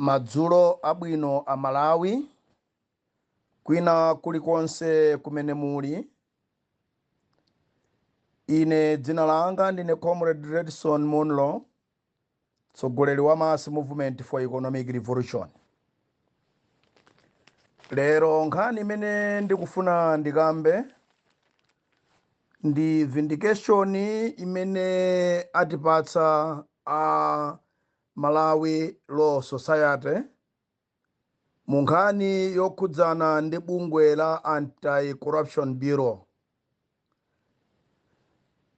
Madzulo abwino a Malawi, kwina kulikonse kumene muli. Ine dzina langa ndine Comrade Redson Munlo, mtsogoleri wa Mass Movement for Economic Revolution. Lero nkhani imene ndikufuna ndikambe ndi vindication imene atipatsa a Malawi Law Society mu nkhani yokhudzana ndi bungwe la Anti-Corruption Bureau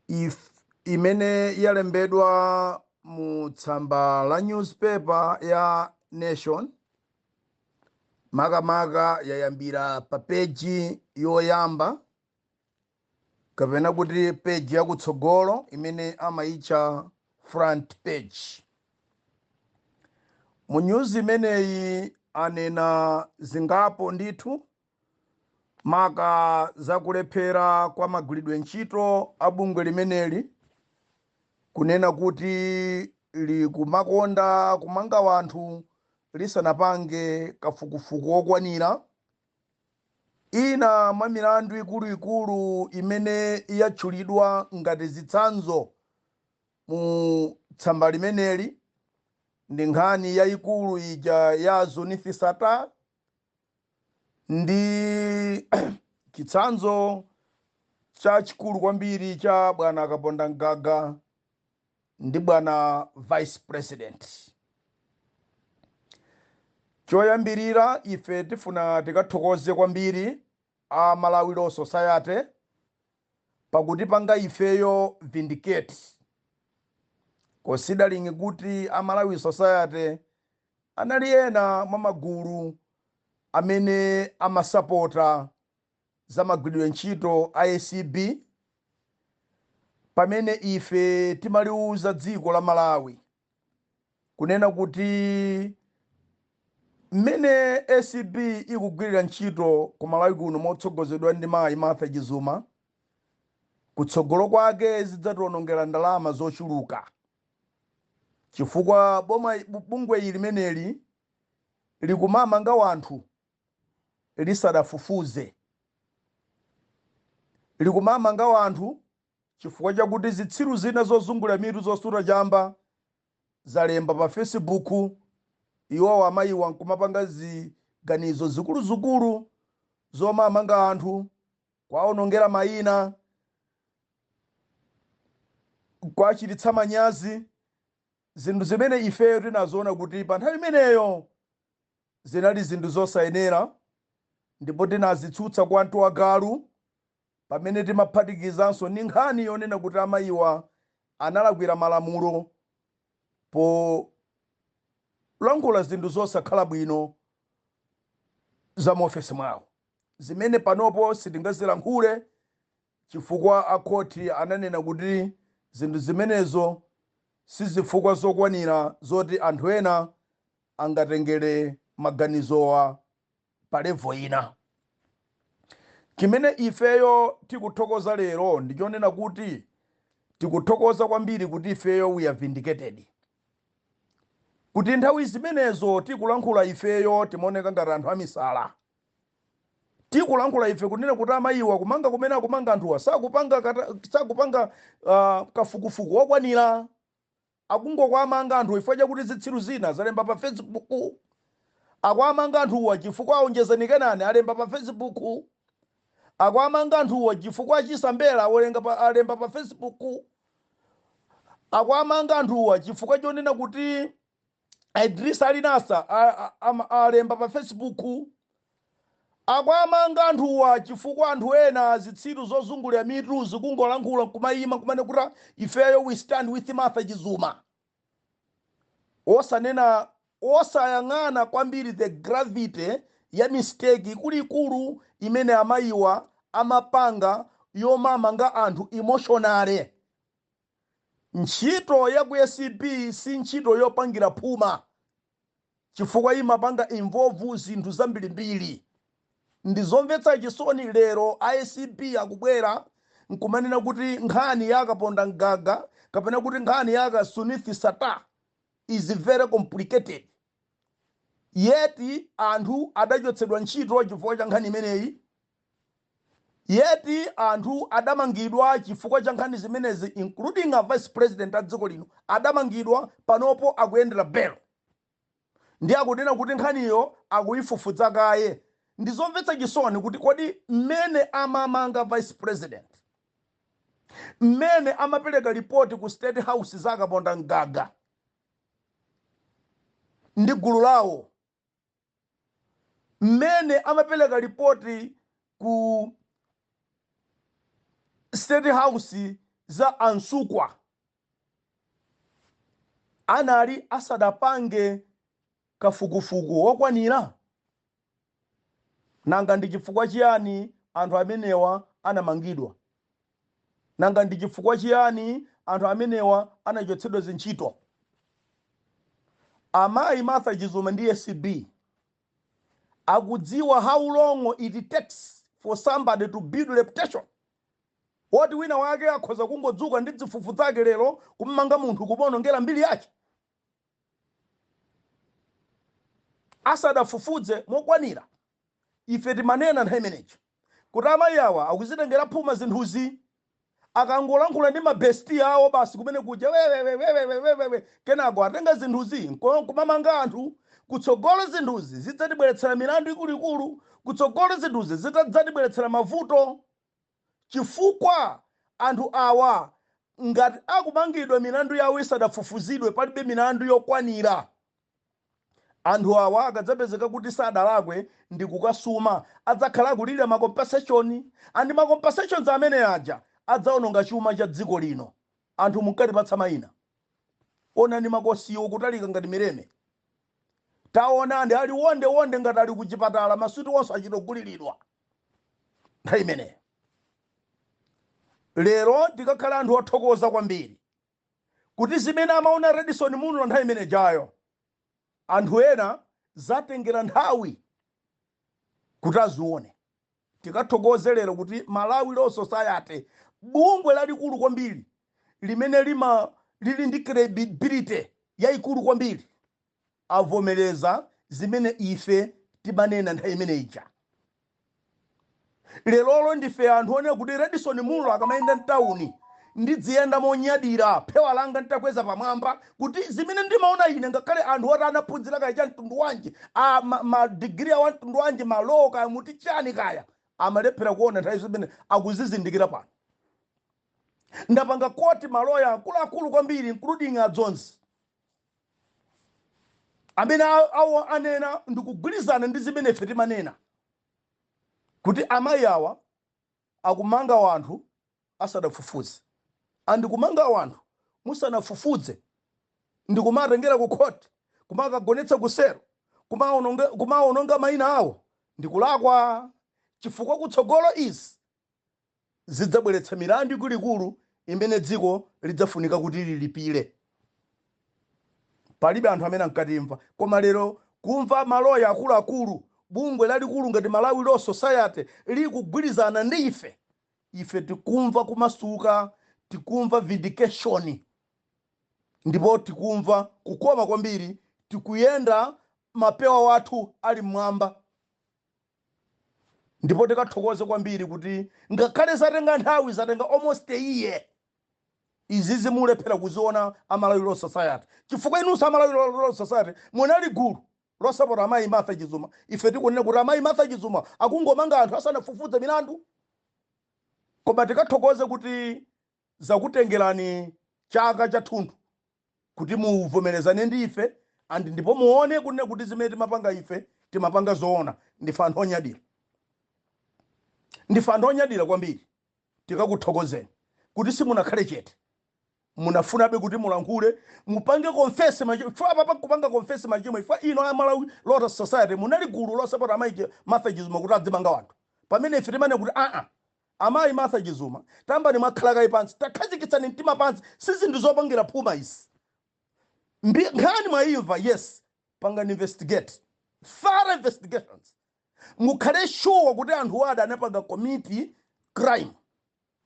if imene yalembedwa mu tsamba la newspaper ya Nation, makamaka yayambira pa peji yoyamba kapena kuti peji yakutsogolo imene amayitcha front page. Mu news imeneyi anena zingapo ndithu, maka zakulephera kwa magwiridwe ntchito a bungwe limeneli, kunena kuti likumakonda kumanga wanthu lisanapange kafukufuku wokwanira. Ina mwa milandu ikuluikulu imene yatchulidwa ngati zitsanzo mu tsamba limeneli ndi nkhani yayikulu ija ya Zuneth Sattar ndi chitsanzo chachikulu kwambiri cha bwana Kaponda Mgaga ndi bwana Vice President. Choyambirira, ife tifuna tikathokoze kwambiri a Malawi Law Society pakuti panga ifeyo vindicate, considering kuti a Malawi Society anali ena mwa magulu amene amasapota za magwiridwe ntchito a ACB, pamene ife timaliuza dziko la Malawi kunena kuti mmene ACB ikugwirira ntchito ku Malawi kuno motsogozedwa ndi mayi Martha Chizuma, kutsogolo kwake zidzatiwonongera ndalama zochuluka, chifukwa boma bungwe ili limeneli likumamanga wanthu lisadafufuze, likumamanga wanthu chifukwa chakuti zitsiru zina zozungulira mitu zosuta chamba zalemba pa Facebook. Iwowo amayiwa nkumapanga ziganizo zikuluzikulu zomamanga anthu, kwaonongera mayina, kwachititsa manyazi, zinthu zimene ifeyo tinazoona kuti pa nthawi imeneyo zinali zinthu zosayenera, ndipo tinazitsutsa kwa anthu agalu, pamene timaphatikizanso ndi nkhani yonena kuti amayiwa analakwira malamulo polankhula zinthu zosakhala bwino za muofesi mwawo, zimene panopo sitingazilankhule chifukwa akhoti ananena kuti zinthu zimenezo sizifukwa zokwanira zoti anthu ena angatengere maganizowa pa level ina. Chimene ifeyo tikuthokoza lero ndichonena kuti tikuthokoza kwambiri kuti ifeyo we are vindicated, kuti nthawi zimenezo tikulankhula ifeyo timaoneka ngati anthu amisala. Tikulankhula ife kunena kuti amayiwa kumanga kumene akumanga anthuwa sakupanga kafukufuku wokwanira, akungokwamanga anthu chifukwa chakuti zitsiru zina zalemba pa Facebook, akwamanga anthuwa chifukwa aonjezani Kenani alemba pa Facebook, akwamanga anthuwa chifukwa achisambela alemba pa Facebook, akwamanga anthuwa chifukwa chonena kuti Idris Alinasa alemba pa Facebook, akwamanga anthuwa chifukwa anthu ena zitsiru zozungulira mitu zikungolankhula nkumayima kumene kuti ifeyo we stand with Martha Chizuma, osanena, osayang'ana kwambiri the gravity ya mistake ikuluikulu imene amayiwa amapanga yomamanga anthu emotionally. Ntchito ya ku ACB si ntchito yopangira phuma, chifukwa imapanga involve zinthu zambirimbiri. Ndizomvetsa chisoni lero ACB akubwera nkumanena kuti nkhani ya Kaponda Mgaga kapena kuti nkhani ya Sunith Sattar is very complicated. Yet anthu adachotsedwa ntchito chifukwa cha nkhani imeneyi. Yet anthu adamangidwa chifukwa cha nkhani zimenezi, including a vice president a dziko lino adamangidwa, panopo akuyendera belo, ndi akunena kuti nkhaniyo akuyifufuza kaye. Ndizomvetsa chisoni kuti kodi mmene amamanga vice president, mmene amapereka ripoti ku State House za Akaponda Mgaga ndi gulu lawo, mmene amapereka ripoti ku State House za Ansukwa, anali asadapange kafukufuku wokwanira? Nanga ndi chifukwa chiyani anthu amenewa anamangidwa? Nanga ndi chifukwa chiyani anthu amenewa anachotsedwa zintchito? Amayi Martha Chizuma ndi ACB akudziwa how long it takes for somebody to build reputation, woti wina wake akhoza kungodzuka ndi zifufu zake lero kummanga munthu, kumonongera mbiri yake asadafufudze mokwanira. Ife timanena nthawi imeneyi kuti amayi awa akuzitengera phuma zinthuzi. Akangolankhula ndi mabesti awo basi kumene kuja, wewewewewewewe, kenako atenga zinthuzi kumamanga anthu. Kutsogolo zinthuzi zidzatibweretsera milandu ikuluikulu, kutsogolo zinthuzi zidzatibweretsera mavuto, chifukwa anthu awa ngati akumangidwa milandu yawo isadafufuzidwe, palibe milandu yokwanira, anthu awa akadzapezeka kuti sadalakwe ndi kukasuma, adzakhala akulira ma compensation, and ma compensations amene aja adzaononga chuma cha dziko lino. Anthu munkatipatsa mayina, onani makosiwo kutalika ngati mileme, taonani ali wonde wonde ngati ali kuchipatala, masuti onse achitoguliridwa nthawi imeneyo. Lero tikakhala anthu othokoza kwambiri kuti zimene amaona Redson Munlo nthawi imene jayo, anthu ena zatengera nthawi kuti azione. Tikathokoze lero kuti Malawi Law Society, bungwe lalikulu kwambiri limene lili ndi credibility yayikulu kwambiri, avomereza zimene ife timanena nthawi imene ija. Lerolo ndife anthu onena kuti Redson Munlo akamayenda mtawuni, ndidziyenda monyadira, phewa langa nditakweza pamwamba, kuti zimene ndimaona ine, ngakhale anthu oti anaphunzira kaya cha mtundu wanji, madigiri awa mtundu wanji, ma law kaya muti chani kaya, amalephera kuona nthawi zimene akuzizindikira pano. Ndapanga quote maloya akuluakulu kwambiri, including adzonzi amene awo anena ndikugwirizana ndi zimene ife timanena kuti amayi awa akumanga wanthu asadafufuze. Andikumanga wanthu musanafufuze, ndikumatengera ku court, kumakagonetsa kusero, kumaononga mayina awo, ndikulakwa, chifukwa kutsogolo izi zidzabweretsa milandu ikuluikulu imene dziko lidzafunika kuti lilipire. Palibe anthu amene ankatimva, koma lero kumva maloya akuluakulu, bungwe lalikulu ngati Malawi Law Society likugwirizana ndi ife, ife tikumva kumasuka, tikumva vindication, ndipo tikumva kukoma kwambiri, tikuyenda mapewa wathu ali mmwamba. Ndipo tikathokoze kwambiri kuti ngakhale zatenga nthawi, zatenga almost a year, izi zimulephera kuziona a Malawi Law Society, chifukwa inunso a Malawi Law Society munali gulu losapota amayi Martha Chizuma. Ife tikunena kuti amayi Martha Chizuma akungomanga anthu asanafufuze milandu. Koma tikathokoze kuti zakutengerani chaka chathunthu kuti muvomerezane ndi ife, and ndipo muone kunena kuti zimene timapanga ife timapanga zoona. Ndife anthu onyadira, ndife anthu onyadira kwambiri. Tikakuthokozeni kuti simunakhale chete, munafunabe kuti mulankhule, mupange confess machimo. Chifukwa apa kupanga confess machimo, chifukwa ino a Malawi Law Society munali gulu losapota amayi Martha Chizuma kuti adzimanga wanthu, pamene ife timanena kuti aa, amayi Martha Chizuma, tambani mwakhala kayi pansi, takhazikitsani mtima pansi, si zinthu zopangira phuma izi. Nkhani mwayimva, yes, pangani investigate, thorough investigations, mukhale sure kuti anthu ada anapanga commit crime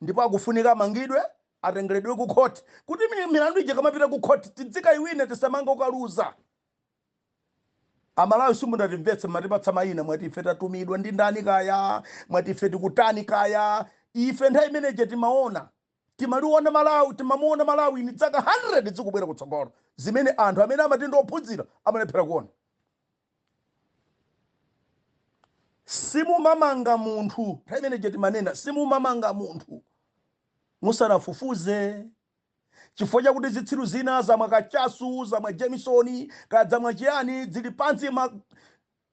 ndipo akufunika amangidwe, atengeredwe ku court, kuti milandu ija kamapita ku court tidzikayiwine, tisamange ukaluza. Amalawi simunatimvetse, matipatsa mayina, mwati ife tatumidwa ndi ndani kaya, mwati ife tikutani kaya. Ife nthawi imeneje timaona, timaliona Malawi, timamuona Malawi ni zaka 100 zikubwera kutsogolo, zimene anthu amene amati ndi ophunzira amalephera kuona. Simumamanga munthu, nthawi imeneje timanena, simumamanga munthu musanafufuze, chifukwa chakuti zitsiru zina zamwa kachasu, zamwa Jameson, kadzamwa chiyani, zili pansi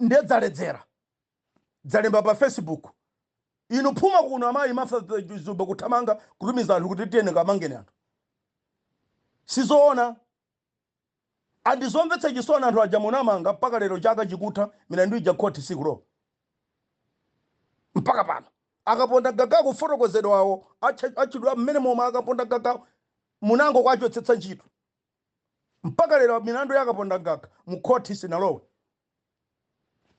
ndiye dzaledzera, dzalemba pa Facebook. Inu phuma kuno, amayi Martha Chizuma kuthamanga kutumiza anthu kuti tiyeni kamangeni anthu. Sizoona, andizomvetsa chisoni. Anthu aja munamanga, mpaka lero chaka chikutha, milandu ija khoti sikulowa mpaka pano. Akaponda gaga kufotokozedwawo atchedwa mmene momwe akaponda gaga munango kwachotsetsa ntchito, mpaka lero milandu ya akaponda gaga mu khoti sinalowe,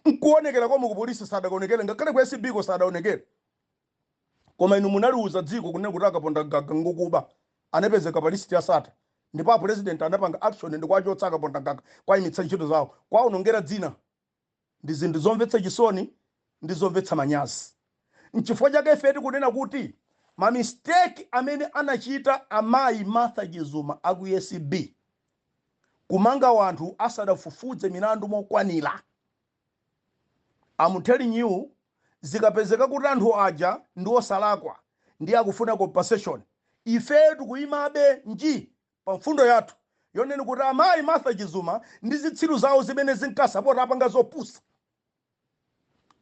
nkuonekera komwe ku polisi sadaonekere, ngakhale ku ACB ko sadaonekere. Koma inu munaliuza dziko kunena kuti akaponda gaga ngokuba, anapezeka pa list ya Sattar, ndipo a president anapanga action ndi kwachotsa akaponda gaga, kwayimitsa ntchito zawo, kwaonongera dzina. Ndi zinthu zomvetsa chisoni ndi zomvetsa manyazi. Nchifukwa chake ife tikunena kuti ma mistake amene anachita amayi Martha Chizuma aku ACB, kumanga wanthu asadafufuze milandu mokwanira, I'm telling you, zikapezeka kuti anthu aja ndi osalakwa ndi akufuna compensation, ife tikuyimabe nji pa mfundo yathu yonena kuti amayi Martha Chizuma ndi zitsiru zawo zimene zinkasapota apanga zopusa,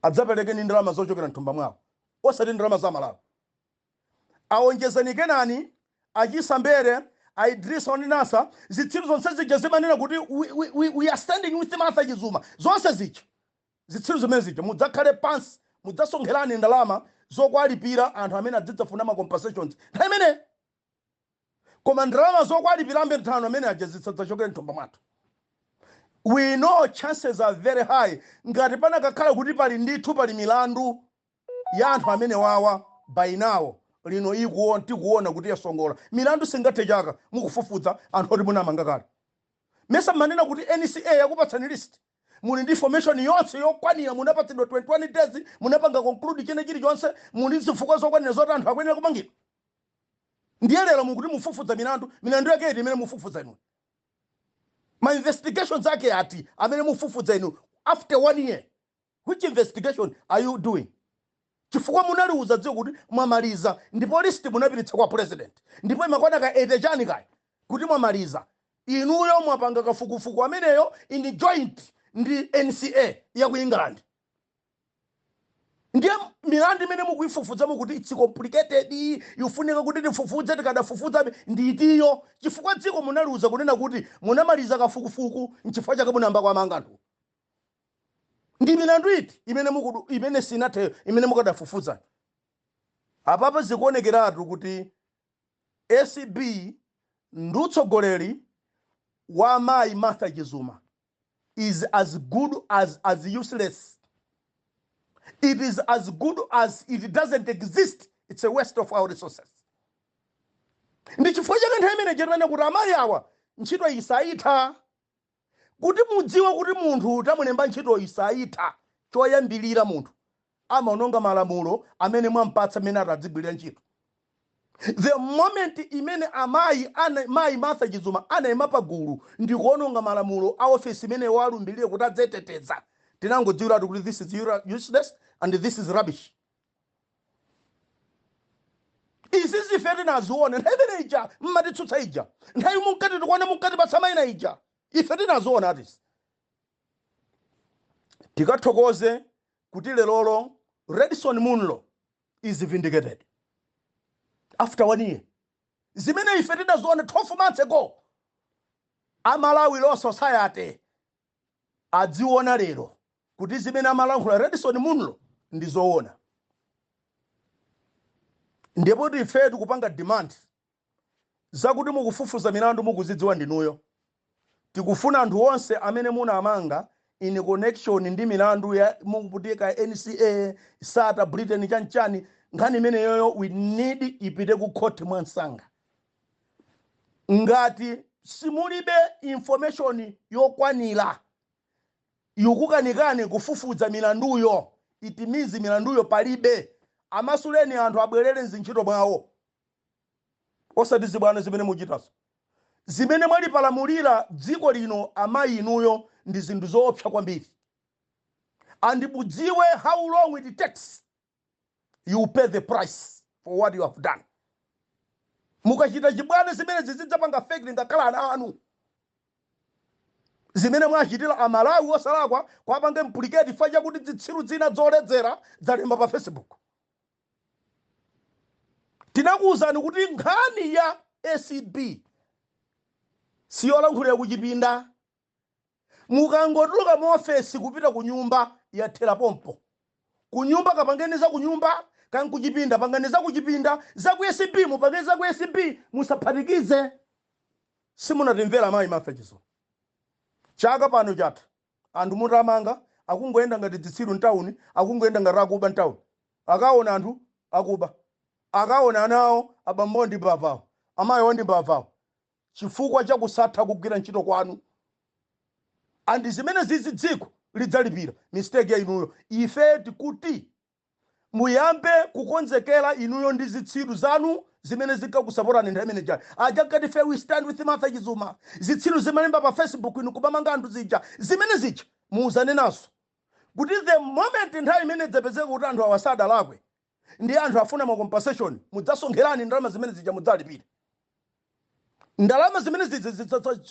adzaperekeni ndalama zochokera mthumba mwawo, osati ndalama za Malawi. Aonjezeni kenani achisambere a Idrisa Oninasa, zitsiru zonse zija zimanena kuti we are standing with Martha Chizuma, zonse zija, zitsiru zimene zija, mudzakhale pansi, mudzasonkherani ndalama zokwalipira anthu amene adzidzafuna ma compensations nthawi imene. Koma ndalama zokwalipirambe nthano amene aja zisadzachokere mthumba mwathu. We know chances are very high, ngati panakakhala kuti pali ndithu pali milandu ya anthu amene wawa, by now lino ikuona, tikuona kuti yasongola. Milandu singathe chaka mukufufuza anthu oti munamanga kale. Mesa manena kuti NCA yakupatsani list, muli ndi information yonse yokwanira, munapatsidwa 21 days, munapanga conclude chene chilichonse, muli zifukwa zokwanira zoti anthu akuyenera kumangidwa. Ndiye lero mukuti mufufuza milandu. Milandu yake iti imene mufufuza inu? Ma investigations ake ati amene mufufuza inu after one year? Which investigation are you doing? Chifukwa munaliuza dziko kuti mwamaliza, ndipo list munapititsa kwa president, ndipo imakwana ka 80 chani kaya kuti mwamaliza. Inuyo mwapanga kafukufuku ameneyo in joint ndi NCA ya ku England. Ndiye milandu imene mukuifufuza, mukuti it's complicated, ifunika kuti tifufuze, tikadafufuza, nditiyo? Chifukwa dziko munaliuza kunena kuti munamaliza kafukufuku, nchifukwa chake munayamba kwamanga anthu. Ndi milandu iti imene mukudu imene sinathe imene mukadafufuza? Apapa zikuonekeratu kuti ACB ndi utsogoleri wa amayi Martha Chizuma is as good as useless. It is as good as it doesn't exist. It's a waste of our resources. Ndi chifukwa chake nthawi imene chetanena kuti amayi awa ntchito isayitha. Kuti mudziwe kuti munthu tamulemba ntchito isayitha, choyambilira munthu amaononga malamulo amene mwampatsa mmene atadzigwirira ntchito. The moment imene amayi ana mayi Martha Chizuma anayima pagulu ndi kuononga malamulo a ofesi imene walumbirire kuti adzeteteza, tinangodziwiratu kuti this is useless and this is rubbish. Izi zife tinaziona nthawi imene ija mmatitsutsa ija, nthawi munkati tikuona, munkatipatsa mayina ija, ife tinaziona. Atisi tikathokoze kuti lerolo Redson Munlo is vindicated after one year. Zimene ife tidaziona 12 months ago, Amalawi Law Society adziona lero kuti zimene amalankhula Redson Munlo ndi zoona. Ndipo ife tikupanga demand zakuti mukufufuza milandu mukuzidziwa ndinuyo. Tikufuna anthu onse amene munamanga in connection ndi milandu ya mukuputika NCA, Sattar, Britain, chanchani, nkhani imeneyoyo we need ipite ku court mwansanga. Ngati simulibe information yokwanira. Ikukanikani kufufuza milanduyo, it means milanduyo palibe. Amasuleni anthu, abwerere mzintchito mwawo, osati zibwana zimene muchitazo, zimene mwalipalamulira dziko lino. Amayi inuyo, ndi zinthu zoopsa kwambiri, and mudziwe, how long it takes, you pay the price for what you have done. Mukachita chibwana, zimene zizidzapanga affect ngakhala ana anu. Zimene mwachitira Amalawi osalakwa, kwapange implicate chifukwa chakuti zitsiru zina zoledzera zalemba pa Facebook. Tinakuwuzani kuti nkhani ya ACB siyolankhulira kuchipinda. Mukangotuluka mu ofesi kupita ku nyumba, yathera pompo. Ku nyumba kapangeni za ku nyumba, kan kuchipinda pangani za kuchipinda, za ku ACB mupange za ku ACB, musaphatikize. Simunatimvera, amayi Martha Chizuma. Chaka pano chatha, anthu mutamanga akungoyenda ngati zitsiru mtawuni, akungoyenda ngati akuba mtawuni. Akaona anthu akuba, akaona ana awo, abambo ndi mbavawo, amayi ndi mbavawo, chifukwa chakusatha kugwira ntchito kwanu. And zimene zizi dziko lidzalipira mistake ya inuyo. Ife tikuti muyambe kukonzekera, inuyo ndi zitsiru zanu zimene zikakusapotani nthawi imene jali aja kati fe "We stand with Martha Chizuma." Zitsiru zimalemba pa Facebook, inu kumamanga anthu zija, zimene zija muuzane nazo kuti the moment nthawi imene idzapezeka kuti anthu awa sadalakwe ndi anthu afuna ma compensation, mudzasonkherani ndalama zimene zija, mudzalipira ndalama zimene zija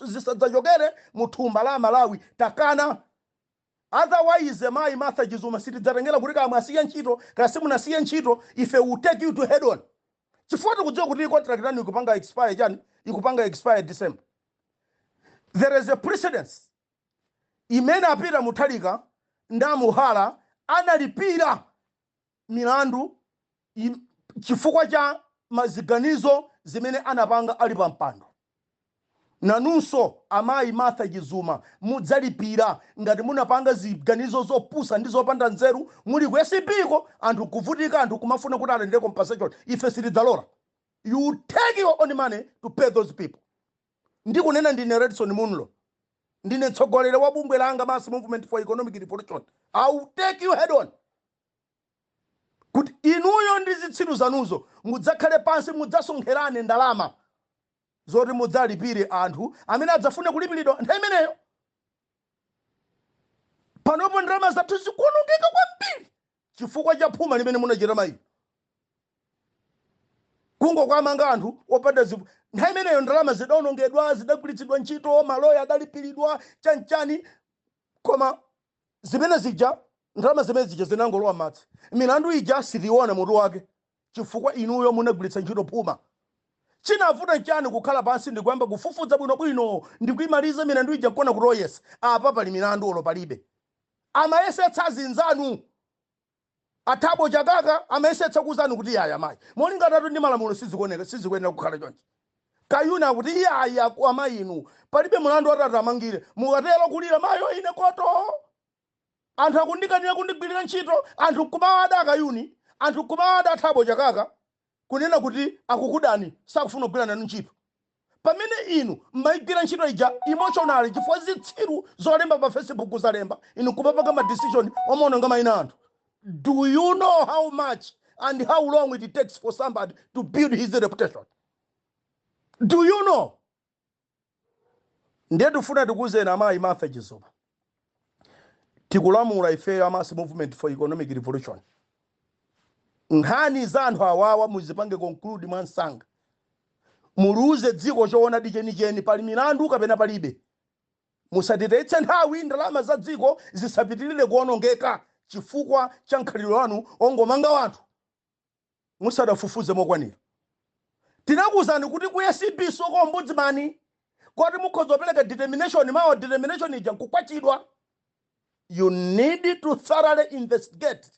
zisadzachokere mu thumba la Malawi. Takana. Otherwise, mayi Martha Chizuma, sitidzatengera kuti kamwe asiye ntchito kaya simunasiye ntchito. Ife will take you to head on, chifukwa tikudziwa kuti contract yanu ikupanga expire chani, ikupanga expire December. There is a precedence imene a Peter Mutharika ndi amuhala analipira milandu chifukwa cha maziganizo zimene anapanga ali pa mpando. Nanunso, amayi Martha Chizuma, mudzalipira ngati munapanga ziganizo zopusa ndi zopanda nzeru muli ku ACB-ko, anthu kuvutika, anthu kumafuna kuti alandire compensation. Ife sitidzalola. You take your own money to pay those people. Ndikunena ndine Redson Munlo, ndine mtsogoleri wa bungwe langa Mass Movement for Economic Revolution. I will take you head on kuti inuyo ndi zitsiru zanuzo mudzakhale pansi, mudzasonkherane ndalama zoti mudzalipire anthu amene adzafune kulipiridwa nthawi imeneyo. Panopo ndalama zathu zikuonongeka kwambiri chifukwa cha phuma limene munachita, mayi, kungokwamanga anthu opanda zivu. Nthawi imeneyo ndalama zidaonongedwa, zidagwiritsidwa ntchito, maloya adalipiridwa, chanchani, koma zimene zija, ndalama zimene zija zinangolowa madzi. Milandu ija sitiona mutu wake chifukwa inuyo munagwiritsa ntchito phuma. Chinavuta nchani kukhala pansi ndikuyamba kufufuza bwinobwino, ndikuyimaliza milandu ija, kuona kuti oyesa apa pali milandu olo palibe? Amayesetsa azinzanu, athabo Chakaka amayesetsa kuuzani kuti yaya mayi, molinganatu ndi malamulo sizikuoneka, sizikuyenera kukhala chonchi. Kayuna akuti iyayi, amayi inu, palibe mulandu atati amangire. Mukatero kulira, mayo ine koto, anthu akundikanira kundigwirira ntchito, anthu kumawada akayuni, anthu kumawada athabo Chakaka, kunena kuti akukudani, sakufuna kugwira nanu ntchito, pamene inu mmayigwira ntchito ija emotionally chifukwa zitsiru zolemba pa Facebook zalemba, inu kumapanga ma decision omaononga mayina anthu. Do you know how much and how long it takes for somebody to build his reputation? Do you know? Ndiye tifuna tikuwuzeni, amayi Martha Chizuma, tikulamula ifeyo a Mass Movement for Economic Revolution, nkhani za anthu awawa muzipange conclude mwansanga, muluze dziko choonadi chenicheni, pali milandu kapena palibe. Musatitetse nthawi, ndalama za dziko zisapitirire kuonongeka chifukwa cha nkhalidwe wanu ongomanga wanthu musadafufuze mokwanira. Tinakuwuzani kuti ku ACB soko ombudsman kwati mukhoza kupereka determination mawa, determination ija nkukwachidwa. You need to thoroughly investigate.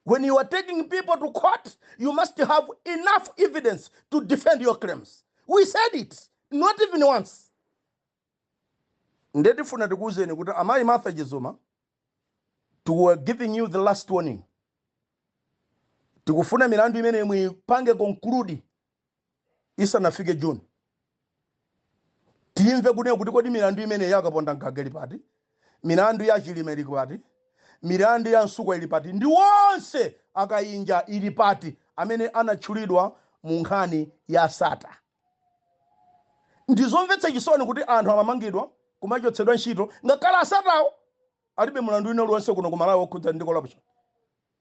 When you are taking people to court, you must have enough evidence to defend your claims. We said it not even once. Ndiye tifuna tikuwuzeni kuti, amayi Martha Chizuma, we are giving you the last warning. Tikufuna milandu imene muipange conclude isanafike June, timve kunena kuti kodi milandu imene yakaponda mgageli pati, Milandu ya Chilima ili pati? Milandu ya Msukwa ili pati? Ndi wonse akayinja ili pati amene anatchulidwa mu nkhani ya Sata? Ndizomvetsa chisoni kuti anthu amamangidwa, kumachotsedwa ntchito, ngakhale asatawo alibe mlandu wina uliwonse kuno ku Malawi wokhudza ndi corruption.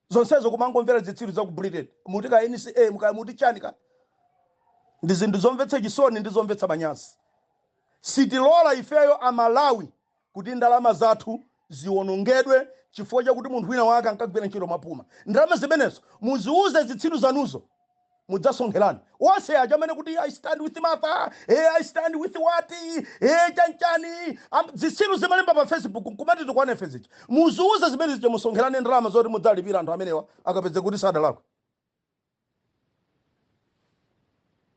Zonsezo kumangomvera zitsiru za ku Britain, muti ka NCA, muka muti chani ka. Ndi zinthu zomvetsa chisoni ndi zomvetsa manyazi. Sitilola ifeyo Amalawi kuti ndalama zathu ziwonongedwe chifukwa chakuti munthu wina wake ankagwira ntchito mwapuma. Ndalama zimenezo muziuze zitsiru zanuzo, mudzasonkherani onse aja amene kuti "I stand with Martha, hey, I stand with what, hey, chanchani." Zitsiru zimalemba pa Facebook nkumati tikwane fezichi. Muziuze zimene zija, musonkherane ndalama zoti mudzalipira anthu amenewa akapeze kuti sadalakwe.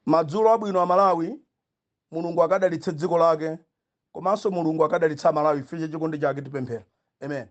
Madzulo abwino Amalawi. Mulungu akadalitse dziko lake, komanso Mulungu akadalitsa Amalawi. Ife chikondi chake tipemphera. Amen.